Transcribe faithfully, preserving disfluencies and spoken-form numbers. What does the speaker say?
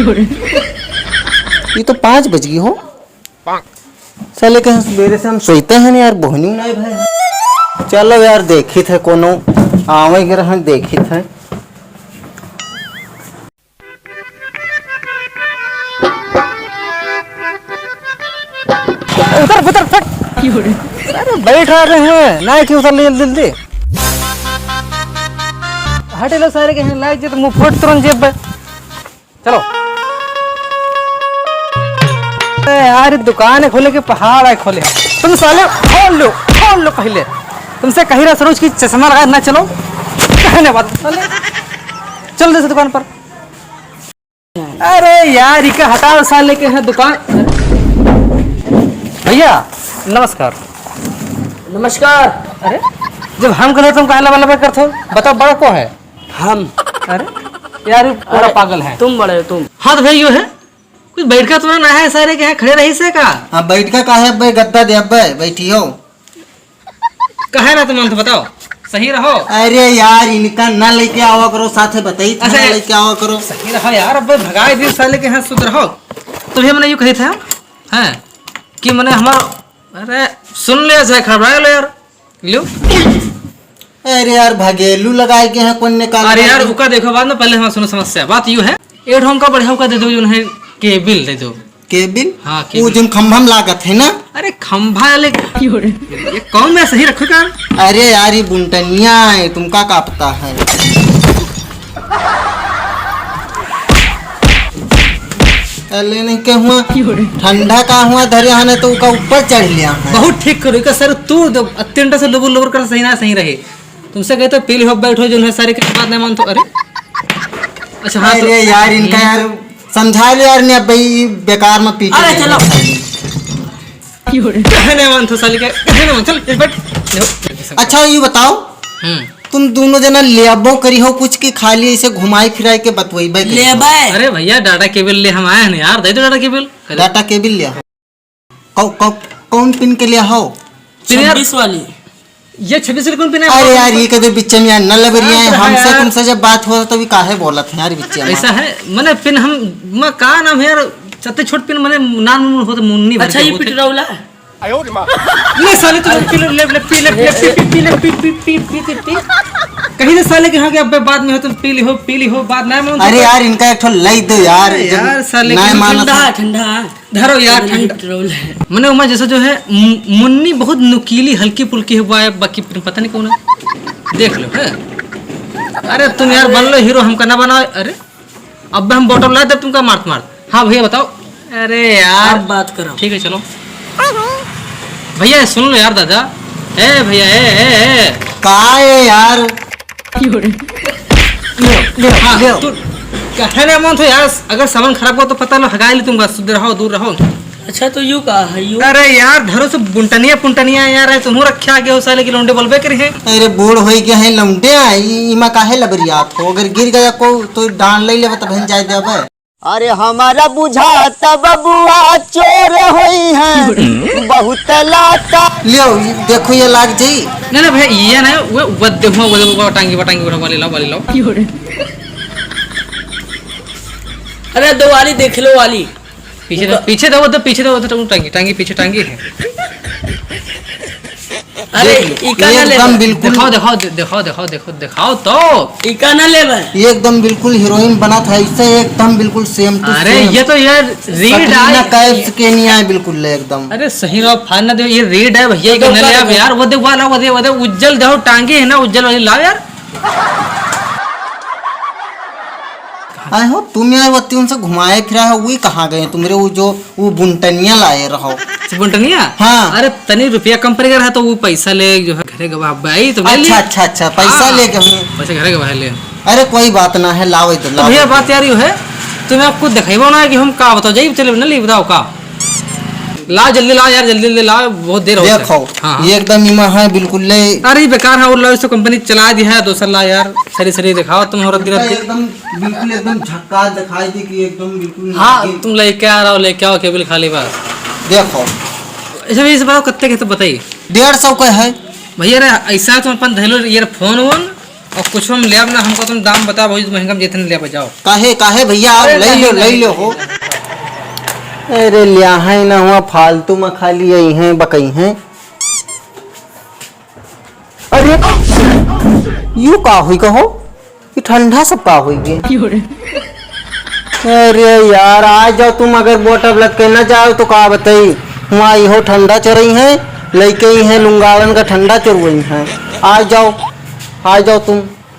ये तो पाँच बज गई हो। साले के सबेरे से हम सोइते हैं ना यार, बोहनी नहीं भाई। चलो यार, देखित है कोनो आवे के रहन, देखित है। उतर, उतर, फट। अरे बैठ रहे हैं, ना कि उतर ले जल्दी, जल्दी। हटे लो सारे के हैं, लाइक जे तो मुंह फट तुरंत जेब पे। चलो। अरे यार, दुकान है खोले के पहाड़ है खोले। तुम साले खोल लो, खोल लो पहले। तुमसे कही रहा सरोज की चश्मा लगा ना चलो। कहने बात साले। चल दे से दुकान पर। अरे यार, इका हटाओ साले के है दुकान। भैया, नमस्कार। नमस्कार। अरे, जब हम कहते तुम काहे लबा लबा करत हो? बताओ, बड़ा को है? हम। अरे, यार, ये पूरा अरे, पागल है। तुम बड़े हो, तुम। हाँ, तो भाई, यो है। कुछ बैठका तो ना है, सारे के यहाँ खड़े रही से का? हाँ, बैठका का है, अब्बे गद्दा दे, अब्बे बैठी हो। काहे ना तुम अंत बताओ, सही रहो। अरे यार, इनका ना लेके आवा करो, साथे बताई था, अच्छा, ना लेके आवा करो। सही रहो यार, अब भगाए दिन साले के हाथ सुध रहो। तो भैया, मैंने यूं कही था, हैं, कि मैंने हमार, अरे, सुन ले, ऐसा खबराए लो यार, लो। अरे यार, भगेलू लगाए के हैं, कौन निकाल अरे यार, रहा है? उका देखो बाद में, पहले हमारा सुनो समस्या। बात यूं है, एड होम का बढ़िया उका दे दो, जो है केबिल दे दो। केबिल? हाँ, वो केबिल। जोन खंभा में लागत है ना? अरे खंभा वाले, ये कौन में सही रखो का? अरे यार, ये बुंटनिया है, तुमका का पता है? अरे नहीं के हुआ, ठंडा का हुआ धरे आने तो उका ऊपर चढ़ लिया है। बहुत ठीक करो, इका सर तू दो, अत्यंत से लुबुर लुबुर कर सही ना सही रहे। तुमसे कहते पी लिहो, बैठो, जो है सारे के बात नहीं मानतो। अरे अच्छा, हाँ, तो अरे यार, इनका हम्म। यार समझा लो यार, ने अब भाई बेकार में पीटे अरे नहीं चलो। हैं। काहे नहीं मानतो साले के, काहे नहीं मानतो? चल, इस बैठ। अच्छा, ये बताओ, हम्म। तुम दोनों जना लेबो करी हो कुछ कि खाली ऐसे घुमाई फिराई के बतवई बे करी हो? लेबे। अरे भैया, डाटा केबल ले हम आए हैं यार, दे दो डाटा केबल। डाटा केबल ले। कौ-, कौ-, कौन पिन के लिए हो? पिन यार, छब्बीस वाली। ये छब्बीस वाली कौन पिन है? अरे यार, ये कदे बिच्चे में यार न लबरिया है। अरे हमसे यार। तुमसे जब बात हो तो भी काहे बोलत है यार बिच्चे में? ऐसा है, मने पिन हम, मैं का नाम है यार, सत्ते छोट पिन मने नाम हो तो मुन्नी भर अच्छा, के ये होते। पिटरौला? ले साले तो पी ले, ले, ले, पी ले, पी ले, पी, पी, पी, पी, पी, पी, पी, पी। कहीं से साले के यहाँ के अब्बे बाद में हो तुम पी ली हो, पी ली हो, बाद ना में अरे यार, इनका एक ठो लाई दो यार, अरे जब यार, साले ना के मानत ठंडा, है। ठंडा। धरो यार, ये ठंडा। पेट्रोल है। मने उमा जैसा जो है, मु-, मुन्नी बहुत नुकीली, हल्की फुल्की है, वो है, बाकी फिर पता नहीं कौन है। देख लो, है। अरे तुम यार बन लो हीरो, हमका ना बनाओ। अरे, अब हम बॉटल ला दे तुमका मारत मारत। हाँ भैया बताओ। अरे यार। अब बात करो। ठीक है, चलो। भैया सुन लो यार दादा। ए भैया, ए, ए, ए। का है यार? ले, ले, हाँ, ले। तू कहे ना मन तो यार, अगर सामान खराब हो तो पता लो, हगाई ली तुमका, दूर रहो, दूर रहो। अच्छा, तो यू का है, यू? अरे यार, धरो से बुंटनिया, पुंटनिया यार, है, तुम रखे आगे हो साले की लौंडे बोलबे करे हैं। अरे, बूढ़ होई गया है लौंडे, ई-, इमा काहे लबरियात हो? अगर गिर गया को, तो डांड ले लेबे, तब हम जाए देबे। अरे हमारा बुझाता बबुआ चोर होई हैं, बहुत लाता। लियो, देखो ये लाग जाई। नहीं, नहीं भैया, ये ना, वो, वो देखो, वो देखो, वो टांगी, वो टांगी, वो वाली लाओ, वाली लाओ। अरे दो वाली देख लो, वाली। पीछे दे, पीछे दे, वो तो पीछे दे, वो तो टांगी, टांगी पीछे टांगी है। अरे, देख लो, इका ना एकदम लेबे। बिल्कुल। दिखाओ, दिखाओ, दे-, दिखाओ, दिखाओ, दिखाओ, दिखाओ तो। इका ना लेबे। ये एकदम बिल्कुल हीरोइन बना था, इससे एकदम बिल्कुल same to अरे, same। ये तो यार रेड कटरीना है। कैफ के नहीं आए बिल्कुल ले एकदम। अरे, सही रहो, फान ना दे, ये रेड है भैया, तो ये ना ले अब यार, वो दे, वाला, वो दे, वो दे, उज्जल दे, टांगे है ना, उज्जल वाली लाओ यार। आए हो तुम यार, वत्ती उनसे घुमाए फिराए हो, वही कहाँ गए तुम्हारे वो जो वो बुंटनिया लाए रहो। अच्छा, बुंटनिया? हाँ। अरे, तनी रुपया कम पड़ गया रहा, तो वो पैसा ले जो है घरे गवा भाई, तो ले अच्छा, लिया। अच्छा, अच्छा, पैसा हाँ। ले गए हूँ। पैसा घरे गवा ले। अरे, कोई बात ना है, लाओ इधर, तो लाओ भैया, इधर। बात यार यो है, तुम्हें आपको दिखाइबो ना कि हम का बताओ, जाइए, चले ना, ले बताओ का। लाओ, जल्दी लाओ यार, जल्दी, जल्दी लाओ, बहुत देर हो गया। देखो, हाँ, हाँ। ये एकदम इमा है, बिल्कुल ले। अरे, ये बेकार है, और लाओ, इसको कंपनी चला दी है, दूसरा लाओ यार, सरी, सरी दिखाओ तुम, और दिन एकदम बिल्कुल एकदम झक्कास दिखाई दी कि एकदम बिल्कुल हाँ, नागिन। तुम लेके आ रहा हो, लेके आओ केबल खाली बस। देखो। अच्छा भैया, इस बार कत्ते के तो बताइए। डेढ़ सौ का है। भैया रे, ऐसा तुम अपन धैलो ये फोन वोन, और कुछ हम लेब ना, हमका तुम दाम बताओ भाई, महंगा में जेतन लेब जाओ। काहे, काहे भैया, आप अरे ले नहीं, लो, ले नहीं। लो हो। अरे लिया है ना हुआ, फालतू में खाली यही हैं, बकई हैं। अरे, यू का हुई कहो? ये ठंडा सब का हुई गे? अरे यार, आ जाओ तुम, अगर बोटब लग के ना जाओ तो का बताई, वहाँ इहो ठंडा चोरई है, लइके ही हैं लुंगाड़न का ठंडा चोरवई हैं। आ जाओ, आ जाओ तुम।